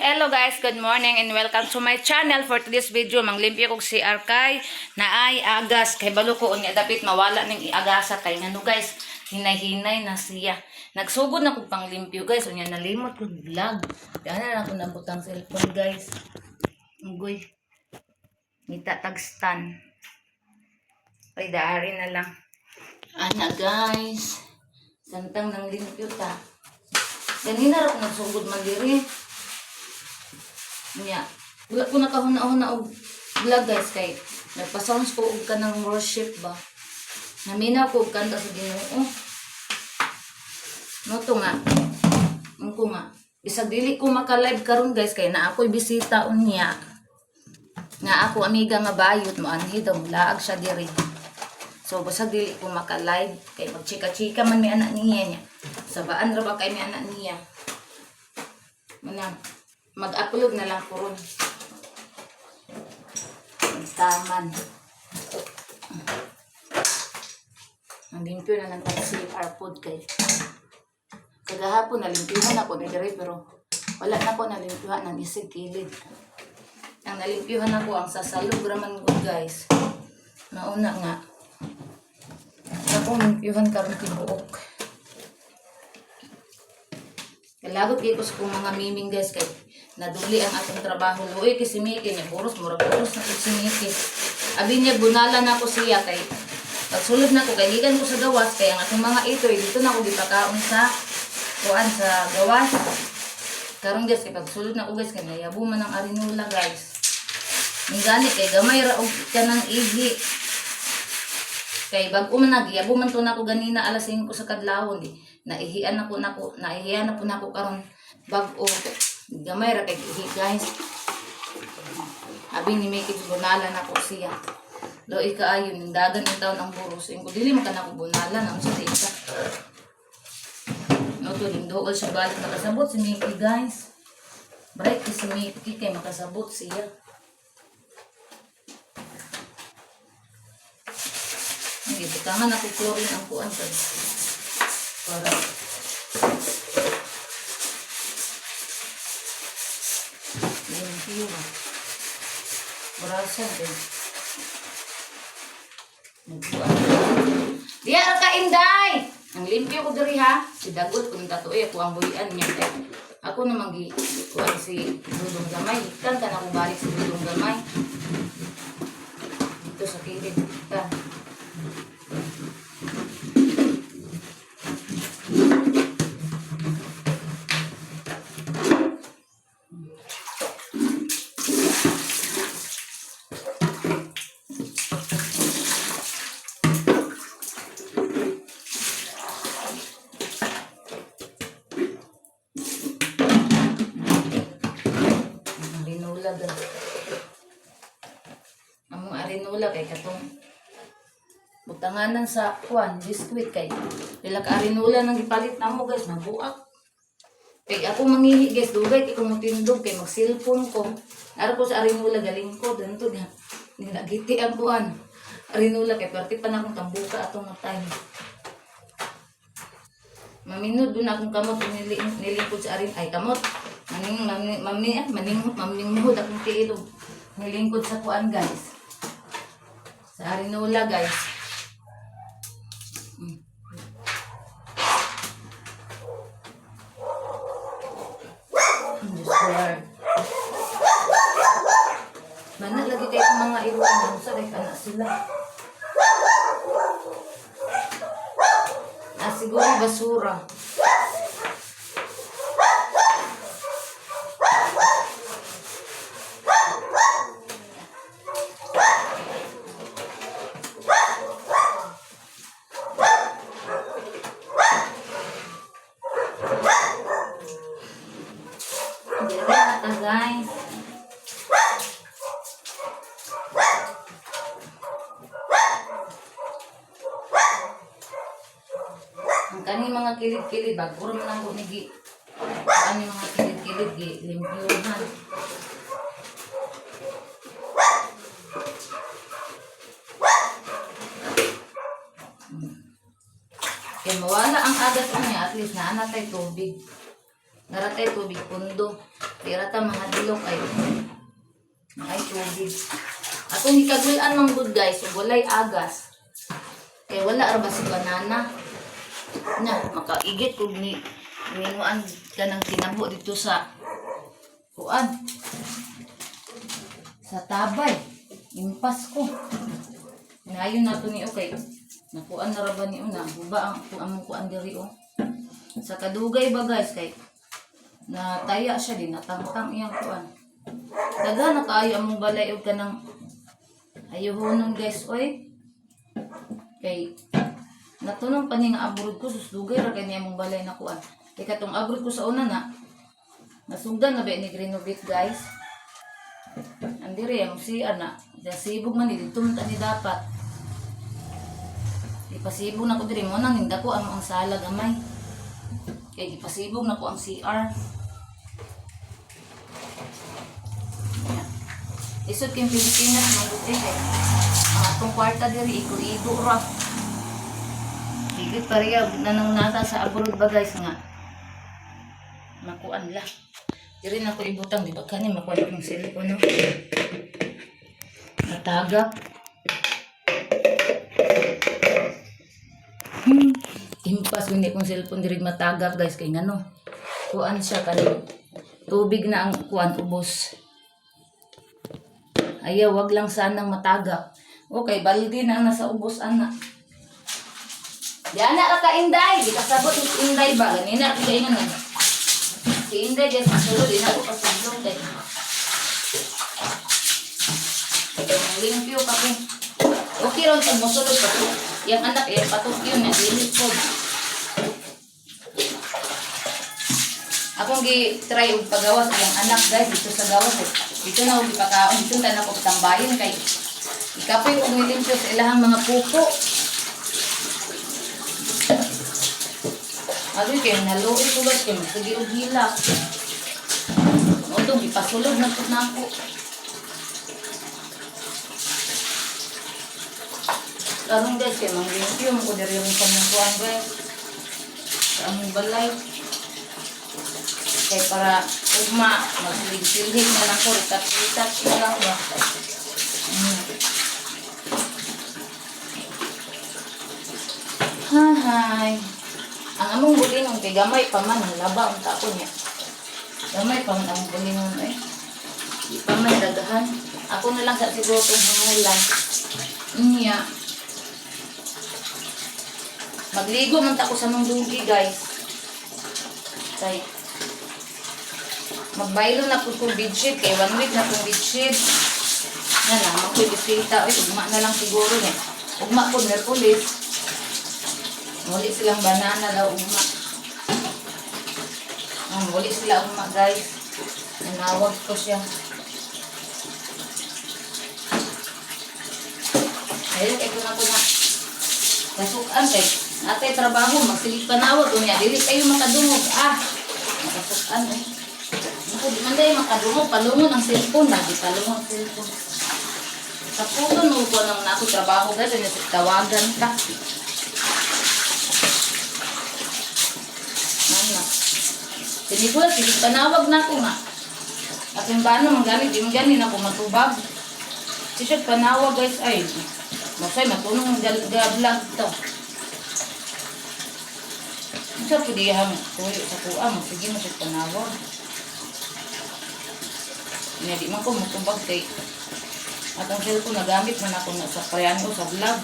Hello guys, good morning and welcome to my channel. For today's video, manglimpyo kog si Arkay na ay agas kay balo ko unya dapit mawala ning iagasa kay ngano guys, hinay-hinay na siya. Nagsugod na kog panglimpyo guys, unya nalimot kog vlog. Dana na ko nabutang cellphone guys. Ugoy. Ngita tag stand. Ay daari na lang. Ana guys, santang nang limpyo ta. Ganina ra ko nagsugod man diri. Nya, wala ko nakahuna-huna og vlog guys kay nagpa-sounds ko og kanang worship ba. Naminaw ko og kanta sa Ginoo. No to nga. Ungko nga. Bisag dili ko maka-live karon guys kay naa ako'y bisita unya. Nga ako amiga nga bayot mo anhi daw laag siya diri. So basag dili ko maka-live kay magchika-chika man mi anak niya niya. Sabaan ra ba kay mi anak niya. Muna, mag-upload na lang ko ron. Magtaman. Ang limpyo na lang tag CR pod kay. Kagahapon nalimpyuhan ako ni diri pero wala na ko nalimpyuhan ang isig kilid. Ang nalimpyuhan ako ang sasalog raman ko guys. Mauna nga. Ako limpyuhan karon tibuok. Kalagot kay ko sa kong mga miming guys kay naduli ang atong trabaho. Luoy kay si Mickey niya buros murag buros na kay si Mickey. Abi niya bunala na ko siya kay pagsulod na ko kay gikan ko sa gawas kay ang atong mga itoy dito na ko gipakaon sa kuan sa gawas. Karon guys kay pagsulod na ko guys kay nayabo man ang arinula guys. Ning gani kay gamay ra og kanang ihi. Kay bag-o man nagyabo man to nako ganina alas 5 sa kadlawon di. Naihian ako nako, naihian na po nako karon bag-o. Gamay ra kay ihi guys. Abi ni Mickey bunala nako siya. Loi kaayo ning dagan ang taon ang buros. Ingon ko dili man ka nako bunalan ang sa ka. No to ning duol siya balik nakasabot si Mickey guys. Bright kay si Mickey kay makasabot siya. Hindi, butangan ako chlorine ang kuan kay para limpyo ba. Brasa din. Nagkuan. Diya ra ka inday. Ang limpyo ko diri ha. Si Dagol kung tatuoy ako ang buhian niya kay ako naman gi kuan si Dudong Gamay. Kan ka na ko balik si Dudong Gamay. Dito sa kilid. Kan. Ang arinula ga. Among arinula kay katong butanganan sa kuan biskwit kay pila ka arinula nang gipalit namo guys mabuak. Kay ako mangihi guys dugay kay ko motindog kay mag cellphone ko. Naro ko sa arinula galing ko danto na nagiti ang kuan. Arinula kay perti pa na akong tambuka atong nga time. Maminod dun akong kamot nilingkod sa arin ay kamot. Maning mami mami ah, maning maminghod akong tiilog. Nilingkod sa kuan guys. Sa arinula guys. Diyos ko Lord. Mana lagi kay akong mga iruan sa kay kana sila. Ah, siguro basura. Dire na ta guys. Ang kaning mga kilid-kilid bago ra man ang nigi. Ano yung mga kilid-kilid gi limpyuhan. Kay mawala ang agas niya, at least naa na tay tubig. Naratay tubig pundo. Di rata mahadlok ay ay tubig. Atong gikagul-an man gud, guys, ug walay agas. Kay wala ra ba si banana. Na makaigit kog ni minuan kanang tinabo dito sa kuan sa tabay. Impas ko. Nayon na to ni, okay. Nakuan na ra ba ni una? Guba ang among kuan diri oh. Sa kadugay ba, guys, kay nataya siya din natangtang iyang kuan. Daghan na kaayo among balay og kanang ayuhonon, guys, oy. Kay natunong pa ni nga abroad ko, sus, dugay ra kay niya among balay na kuan. Kay katong abroad ko sa una na nasugdan na ba ni renovate, guys. Andiri ang CR na sibog man ni dito man ta ni dapat. Ipasibog na ko diri mo nang ko ang sala gamay. Kay gipasibog na ko ang CR. Yeah. Isod kay Pilipinas mabuti kay ang atong kwarta diri igo-igo ra. Higit pareha na nang nasa sa abroad ba, guys, nga. Makuan la. Diri na ko ibutang, di ba kani makuan akong cellphone, no. Matagak. Impas hindi kong cellphone diri matagak, guys, kay ngano. Kuan siya kani tubig na ang kuan ubos. Ayaw, wag lang sanang matagak. Okay, baldi na ang nasa ubos ana. Di ana ra ka, Inday, di kasabot ni si Inday ba ganina kay nga. Si Inday, guys, masulod di na ko pasudlong kay. Limpyo pa ko. Okay ron pag mosulod pa ko. Yang anak eh patok yun na dili ko. Akong gi-try og pagawas ang anak, guys, dito sa gawas eh. Dito na og gipakaon, dito ta na ko tambayin kay ikapoy og nilimpyo sa ilahang mga pupo. Agoy kay naluoy ko, guys, kay magsige og hilak. Mo tong gipasulod na pud nako. Karon, guys, kay manglimpyo mo ko diri yung pamungkuan, guys. Sa among balay. Kay para ugma magsilhig na lang ko, ritat-ritat na lang ba. Hi. Ang among bulinon kay gamay pa man ang laba ang tako niya. Gamay pa man ang bulinon eh. Di pa man dagahan. Ako na lang sa siguro tong hangulan. Niya. Magligo man ta ko sa mong dugi, guys. Kay magbaylo na po kong bedsheet kay one week na kong bedsheet. Na na, makoy bisita. Uy, ugma na lang siguro niya. Ugma po Merkulis. Muli silang banana daw ugma. Ah, muli sila ugma, guys. Nanawag ko siya. Ayun, kay ko na kasukan kay natay trabaho magsilip panawag unya dili kayo makadungog, ah, makasukan eh. Naku, di man dahil makadungog, palungon ang cellphone na di palungon ang cellphone sa puto no ko nang nako trabaho, guys, ano, tawagan ka. Ano? Si Nicolas, sige, panawag na ako nga. Akong bano, manggamit, di man gani na ako matubag. Si siya panawag, guys, ay. Masay, matunong ang ga-vlog to. Sa pwede ham, tuyo sa kuha mo, sige mo siya panawag. Nga di man ko matubag kay at ang cellphone nagamit man ako na sa preno sa vlog.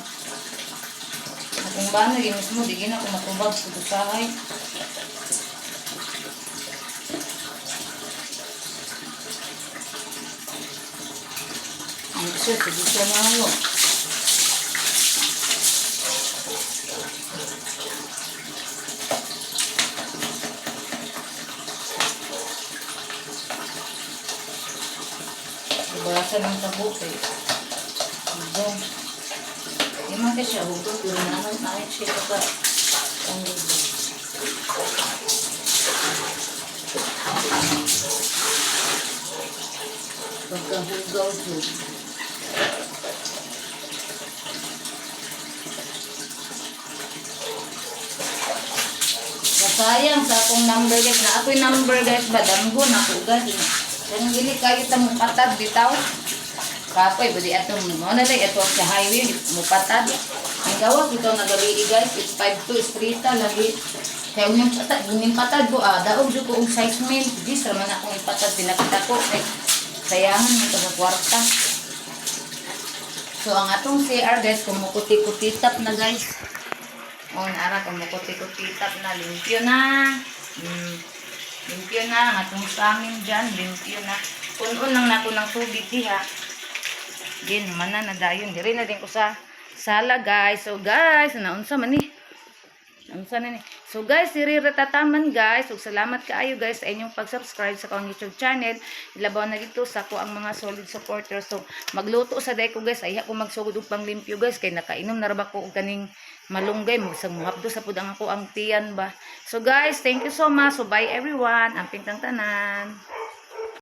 Akong bano, yun mismo, di gina ako matubag sa usahay. Ano siya, sige siya na ako. Ibasan ang tabok eh. Hugong. Di man kasi siya hugong, pero naman na siya ka ang hugong. Pagkahugaw po. Basta Sayang sa akong number, guys. Na ako'y number, guys, ba damgo na ko, guys. Kanang dili kayo ta mupatad bitaw. Kapoy budi atong mo na lay ato sa highway mupatad. Ang gawas bitaw na gabi, guys, it's 5-2 strita lagi. Kaya unyang patad ko ah, daog jud ko og size mil. Dis ra man akong ipatad pinakita ko kay sayangan man to sa kwarta. So ang atong CR, guys, kumukuti-kutitap na, guys. Oh, naara kumukuti-kutitap na, limpyo na. Limpyo na ang atong samin dyan, limpyo na. Punon lang nako ng tubig diha. Din man na nadayon diri na din ko sa sala, guys. So guys, naunsa man ni? Unsa na ni? So guys, diri ra tataman, guys. Ug salamat kaayo, guys, sa inyong pag-subscribe sa akong YouTube channel. Ilabaw na dito sa ko ang mga solid supporters. So magluto sa day ko, guys. Ayha ko magsugod og panglimpyo, guys, kay nakainom na ra ba ko og kaning malunggay mo sa muhapdo sa pud ang ako ang tiyan ba. So guys, thank you so much. So bye everyone. Amping tang tanan.